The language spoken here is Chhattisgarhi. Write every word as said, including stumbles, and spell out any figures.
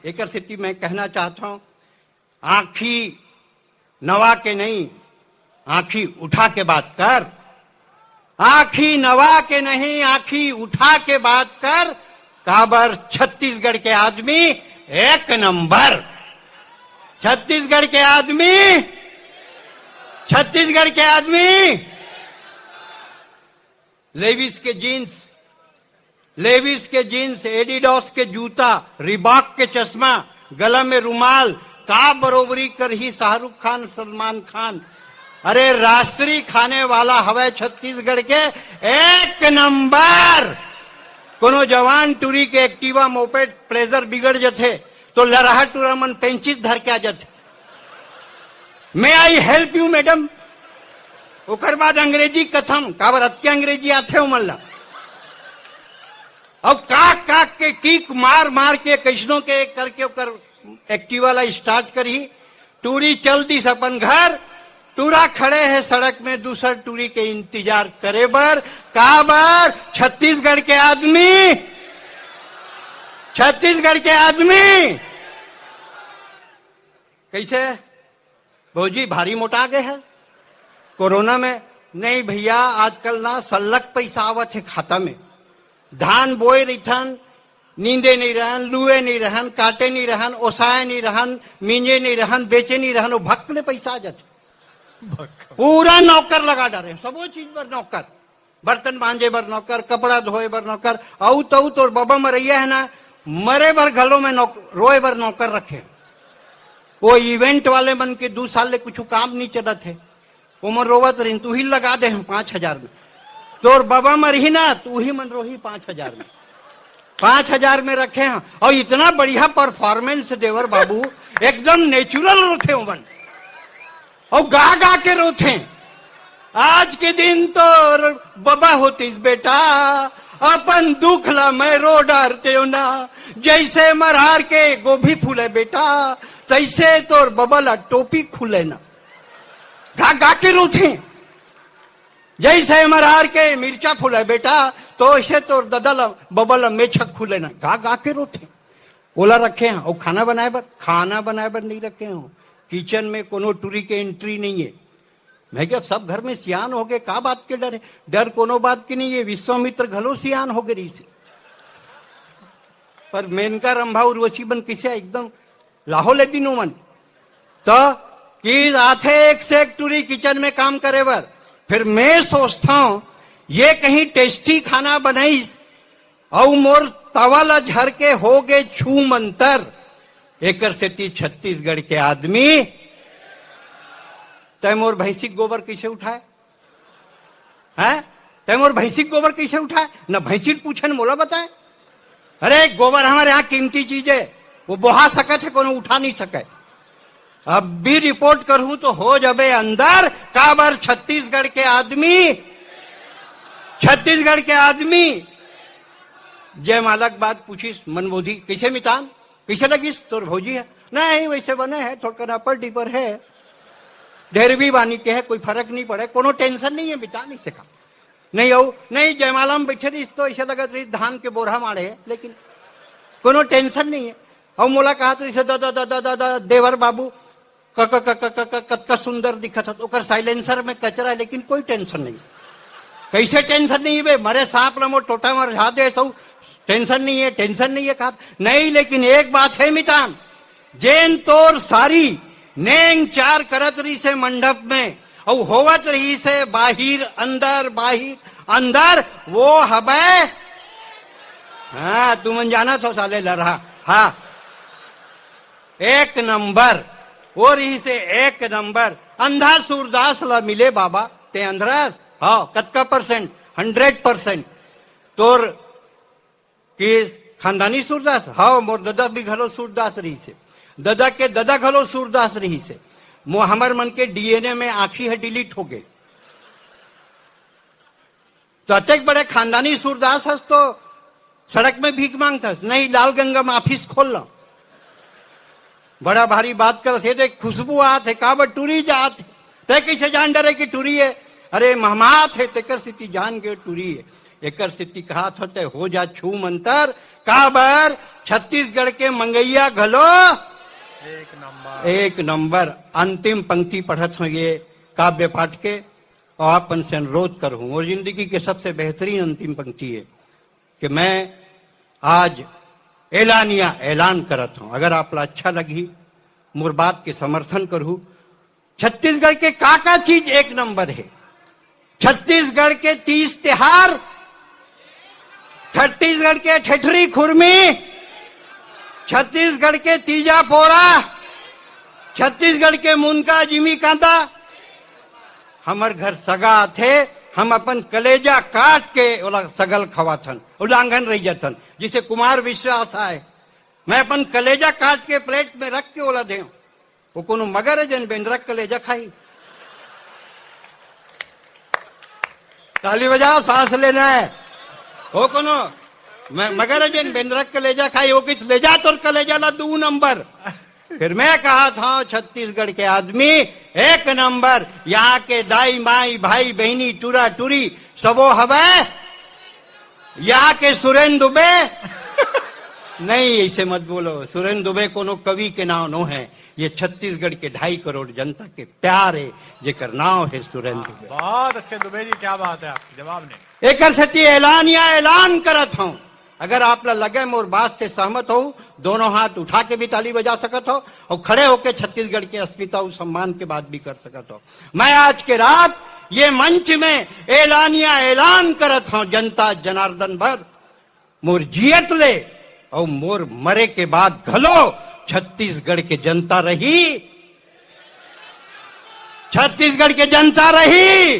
एकर सेती मैं कहना चाहत हंव, आंखी नवा के नहीं, आंखी उठा के बात कर। आंखी नवा के नहीं, आंखी उठा के बात कर। काबर छत्तीसगढ़ के आदमी एक नंबर। छत्तीसगढ़ के आदमी, छत्तीसगढ़ के आदमी। लेविस के जींस, लेविस के जींस, एडिडास के जूता, रिबॉक के चश्मा, गला में रुमाल, का बरोबरी करही शाहरुख खान, सलमान खान? अरे, राजश्री खाने वाला हवय छत्तीसगढ़ के एक नंबर। कोनो जवान टूरी के एक्टिवा, मोपेड, प्लेजर बिगड़ जथे, तो लरहा टूरा मन पेंचिस धर के आ जथे। May I help you, madam? ओकर बाद अंग्रेजी कथम, काबर अतके अंग्रेजी आथे ओमन ला। अउ काक काक के किक मार मार के, कइसनो के करके ओकर एक्टिवा ला स्टार्ट करही। टूरी चल दिस अपन घर, टूरा खड़े हे सड़क में दूसर टूरी के इंतजार करे बर। काबर? छत्तीसगढ़ के आदमी, छत्तीसगढ़ के आदमी। कइसे? भौजी भारी मोटा गे हे कोरोना में। नहीं भैया, आजकल ना सल्लक पैसा आवत हे खाता में। धान बोए रहिथन, नींदे नहीं रहन, लुए नहीं रहन, काटे नहीं रहन, ओसाए नहीं रहन, मींजे नहीं रहन, बेचे नहीं रहन, वो भक ले पैसा आ जाथे। पूरा नौकर लगा डारे, सबो चीज बर नौकर। बर्तन मांजे बर नौकर, कपड़ा धोए बर नौकर, अउ तउ तोर बबा मरइया हे ना, मरे बर घलो में नौक-, रोए बर नौकर रखे। वो इवेंट वाले मन के दू साल ले कुछु काम नहीं चलत हे, ओमन रोवत रहिन, तू ही लगा दे हम पांच हजार में। तोर बबा मरही ना, तू ही मन रोही पांच हजार में। पांच हजार में रखे हैं, अउ इतना बढ़िया परफॉर्मेंस देवर बाबू, एकदम नेचुरल रोथे ओमन। अउ गा गा के रोथे। आज के दिन तोर बबा होतिस बेटा, अपन दुख ला मैं रो डारतेंव ना। जइसे मरार के गोभी फूले बेटा, तइसे तोर बबा ला टोपी खुले ना। गा गा के रोथे। जइसे मरार के मिर्चा फूले बेटा, तो अइसे तोर ददा ला, बबा ला मेछक खुले ना। गा गा के रोथे। ओला रखे हंव, अउ खाना बनाए बर, खाना बनाए बर नहीं रखे हंव। किचन में कोनो टूरी के एंट्री नहीं हे। मैं क्या, सब घर में सियान हो गए, का बात के डर हे? डर कोनो बात के नहीं हे। विश्वामित्र घलो सियान हो गए रहिसे। पर मेनका रंभा उर्वशी मन कइसे एकदम लाहो ले दिनो मन। तो कि आथे एक से एक टूरी किचन में काम करे बर। फिर मैं सोचता हूं, ये कहीं टेस्टी खाना बनाइस, अउ मोर तवा ल झर के हो गे छू मंतर। एकर सेती छत्तीसगढ़ के आदमी, तय मोर भैंसी के गोबर कइसे उठाए? हैं? तय मोर भैंसी के गोबर कइसे उठाए? न भैंसी ल पूछे, न मोला बताए। अरे, गोबर हमर यहाँ कीमती चीज हे, वो बोहा सकत हे, कोनो उठा नहीं सके। अब भी रिपोर्ट करहूं तो हो जाबे अंदर। काबर? छत्तीसगढ़ के आदमी, छत्तीसगढ़ के आदमी। जयमाला के बाद पूछिस मनमोदी, "कइसे मितान, कइसे लगिस तोर भौजी हे?" "नहीं, वइसे बने हे, थोड़कन अपर डिपर हे, ढेर भी बानी के हे, कोई फरक नहीं पड़े, कोनो टेंशन नहीं हे मितान, इसे का।" नहीं, अउ नहीं, जयमाला में बइठे रहिस तो अइसे लगत रहिस धान के बोरा माड़े हे, लेकिन कोनो टेंशन नहीं हे। अउ मोला कहत रहिस, "दादा, दादा, दादा, देवर बाबू, क, क, क, क, क, क, कतका सुंदर दिखत हस।" ओकर साइलेंसर में कचरा हे, लेकिन कोई टेंशन नहीं। कइसे टेंशन नहीं बे? मरे सांप ल मोर टोटा मरझा दे, तो टेंशन नहीं हे, टेंशन नहीं हे, कहत नहीं। लेकिन एक बात हे मितान, जेन तोर सारी नेंग चार करत रहिसे मंडप में, अउ होवत रहिसे बाहिर अंदर, बाहिर अंदर, वो हबे, हाँ, तुमन जानत हो साले लरहा, हाँ, एक नंबर, वो रहिसे एक नंबर। अंधा सूरदास ला मिले बाबा, ते अंधरास, हाँ, कतका परसेंट? Hundred percent. तोर कि खानदानी सूरदास? हव, मोर ददा भी घलो सूरदास रहिसे, ददा के ददा घलो सूरदास रहिसे। मो-, हमर मन के डीएनए में आँखी ह डिलीट हो गे। तो अतेक बड़े खानदानी सूरदास हस तो सड़क में भीख मांगथस, नहीं लाल गंगा में ऑफिस खोल ला। बड़ा भारी बात करत हे, देख खुशबू आत हे, काबर टूरी जात हे, तै कइसे जान डरे कि टूरी हे? अरे महमात हे, तेकर सेती जान गे टूरी हे। एकर सेती कहात हो, तै हो जा छू मंतर, काबर छत्तीसगढ़ के मंगैया घलो एक नंबर। एक नंबर। अंतिम पंक्ति पढ़त हूं ये काव्य पाठ के, और अपन से अनुरोध करहूं, और जिंदगी के सबसे बेहतरीन अंतिम पंक्ति है कि मैं आज एलानिया एलान करत हूं, अगर आप ला अच्छा लगही, मोर बात के समर्थन करहू। छत्तीसगढ़ के का का चीज एक नंबर है? छत्तीसगढ़ के तीज त्योहार, छत्तीसगढ़ के ठेठरी खुरमी, छत्तीसगढ़ के तीजा पोरा, छत्तीसगढ़ के मुनका जिमी कांदा। हमर घर सगा आथे, हम अपन कलेजा काट के ओला सगल खवाथन, उलांघन रह जाथन, जिसे कुमार विश्वास आए। मैं अपन कलेजा काट के प्लेट में रख के ओला देव, वो कोनो मगर है जेन बेंदरा के कलेजा खाही। ताली बजाओ, सांस लेना है। हो कोनो म-, मगर है जेन बेंदरा के कलेजा खाही, वो किस ले जा तोर कलेजा ला दू नंबर। फिर मैं कहा था, छत्तीसगढ़ के आदमी एक नंबर, यहाँ के दाई माई भाई बहनी टूरा टूरी सबो हवै। यहाँ के सुरेन दुबे नहीं, ऐसे मत बोलो, सुरेन दुबे कोनो कवि के नाव नो है। ये छत्तीसगढ़ के ढाई करोड़ जनता के प्यार है, जेकर नाव है सुरेन दुबे। बहुत अच्छे दुबे जी, क्या बात है आपकी, जवाब नहीं। एकर सेती ऐलान या ऐलान करत हूं, अगर आप ला लगे मोर बात से सहमत हो, दोनों हाथ उठा के भी ताली बजा सकत हो और खड़े होके छत्तीसगढ़ के अस्मिता और सम्मान के बात भी कर सकत हो। मैं आज के रात ये मंच में ऐलानिया ऐलान करत हूं, जनता जनार्दन भर मोर जियत ले और मोर मरे के बाद घलो छत्तीसगढ़ के जनता रही, छत्तीसगढ़ के जनता रही।